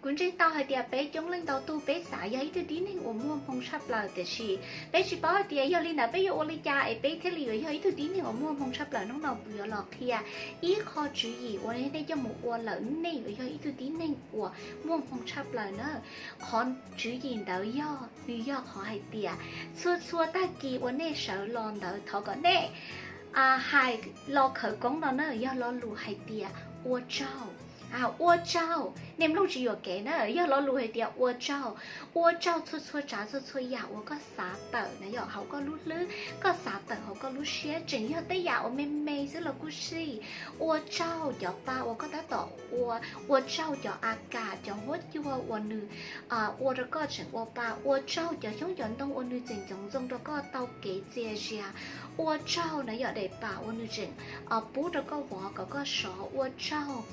Kuv ntseeg tau hais tias peb coob leej ntau tug peb xav yog ib tug tib neeg uas muaj hmoo tshaj plaws, tiam sis peb tsis paub hais tias yog li ntawd peb yuav ua li cas es peb thiaj li yuav yog ib tug tib neeg uas muaj hmoo tshaj plaws. Hnub no kuv yuav los qhia ib qho tswv yim uas nej coj mus ua lawm nej yuav yog ib tug tib neeg uas muaj hmoo tshaj plaws na. Qhov tswv yim ntawd yog, nws yog qhov hais tias txhua txhua tag kis uas nej sawv los ntawd thov kom nej hais lo khawv koob no na, yog lo lus hais tias ua tsaug. Ua tsaug, nej mloog tsis yuam kev na, yog lo lus hais tias ua tsaug. Ua tsaug txhua txhua tsav txhua txhua yam uas koj xav tawm na, yog hauv koj lub hlwb, koj xav tawm hauv koj lub siab, tseem yog tej yam uas me me xwb los kuj xij. Ua tsaug cov pa uas koj tab tom ua, ua tsaug cov a kas, cov huab cua uas nws ua rau koj tseem ua pa, ua tsaug cov xyoob cov ntoo uas nws tseem ncoov ntxoo rau koj tau kev txias zias, ua tsaug na yom daim pam uas nws tseem pub rau koj vov kom koj sov, ua tsaug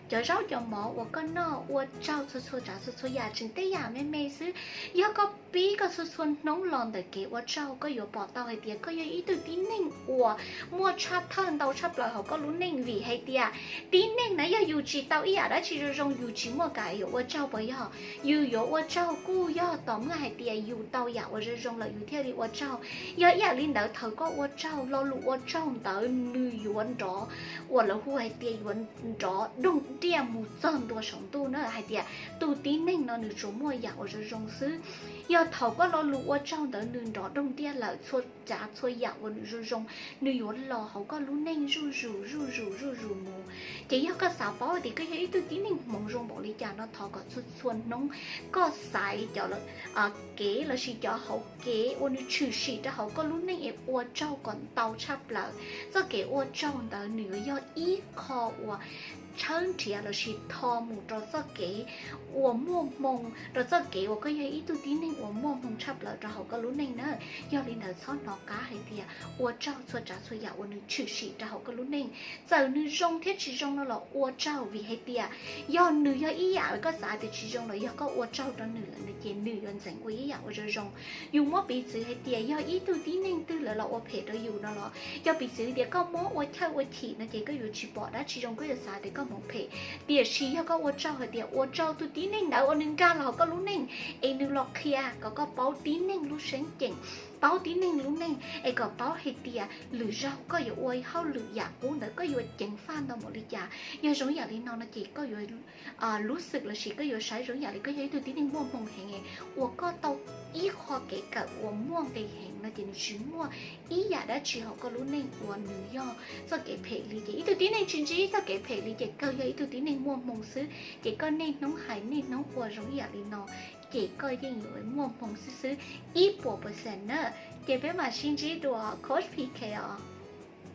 cov zaub cov mov uas koj noj, ua tsaug txhua txhua tsav txhua txhua yam, tseem tej yam me me xwb. Yog koj pib koj txhua txhua hnub los ntawm kev ua tsaug, koj yuav pom tau hais tias koj yog ib tug tib neeg uas muaj tshaj thawj ntau tshaj plaws hauv koj lub neej, vim hais tias tib neeg na yog yus tsis tau ib yam dab tsi zoo zoo yus tsis muaj kam yuav ua tsaug puas yog? Yus yuav ua tsaug kuj yog tos muaj hais tias yus tau yam uas zoo zoo lawm yus thiaj li ua tsaug. Yog ib yam li ntawd, thaum koj ua tsaug, lo lus ua tsaug ntawd nws yuav nrov, uas lawv hu hais tias yuav nrov doog diaj mus txog ntua saum ntuj na, hais tias tus tib neeg no nws tsuas muaj yam uas zoo zoo xwb. Yog thaum koj lo lus ua tsaug ntawd nws nrov doog diaj lawm, txhua tsav txhua yam uas nws zoo zoo, nws yuav los hauv koj lub neej zuj zus zuj zus zuj zus mus. Ces yog koj xav paub tias koj yog ib tug tib neeg hmoov zoo npaum li cas no, thov kom txhua txhua hnub koj xaiv cov kev lossis cov hauv kev uas nws tshwm sim rau hauv koj lub neej es ua tsaug kom ntau tshaj plaws. Txoj kev ua tsaug ntawd nws yuav yog ib qho uas tshawb nrhiav lossis tho mus rau txoj kev uas muaj hmoo, rau txoj kev uas koj yog ib tug tib neeg uas muaj hmoo tshaj plaws rau hauv koj lub neej na. Yog li ntawd, txhob hnov qab hais tias ua tsaug txhua tsav txhua yam uas nws tshwm sim rau hauv koj lub neej. Txawm nws zoo thiab tsis zoo no los ua tsaug, vim hais tias yog nws yog ib yam uas koj xav tias tsis zoo los yog koj ua tsaug rau nws lawm no ces nws yuav ntxeev ua ib yam uas zoo zoo. Yus muab piv txwv hais tias yog ib tug tib neeg twg lawv los ua phem rau yus no los, yog piv txwv tias koj muab ua chawj ua chim no ces koj yuav tsis pom dab tsi zoo, koj yuav xav tias koj hmoov phem. Tiam sis yog koj ua tsaug hais tias ua tsaug tus tib neeg ntawd uas nws nkag los hauv koj lub neej, es nws los qhia kom koj paub tib neeg lub seeb ceem, paub tib neeg lub neej, es kom paub hais tias lwm zaug koj yuav ua hauj lwm yam qub ntawd koj yuav ceev faj ntau npaum li cas. Yog zoo yam li no no ces koj yuav lub xwm lossis koj yuav saib zoo yam li koj yog ib tug tib neeg muaj hmoo heev, uas koj tau ib qho kev kawm uas muaj nqis heev no ces nws tsis muaj ib yam dab tsi hauv koj lub neej uas nws yog txoj kev phem li. Ces ib tug tib neeg tsis ntsib txoj kev phem li ces kawg yog ib tug tib neeg muaj hmoo xwb. Ces koj niaj hnub hais niaj hnub ua zoo ib yam li no, ces koj yeej yuav muaj hmoo xwb xwb, ib puas percent na. Ces peb mam sib ntsib dua, Coach P K os.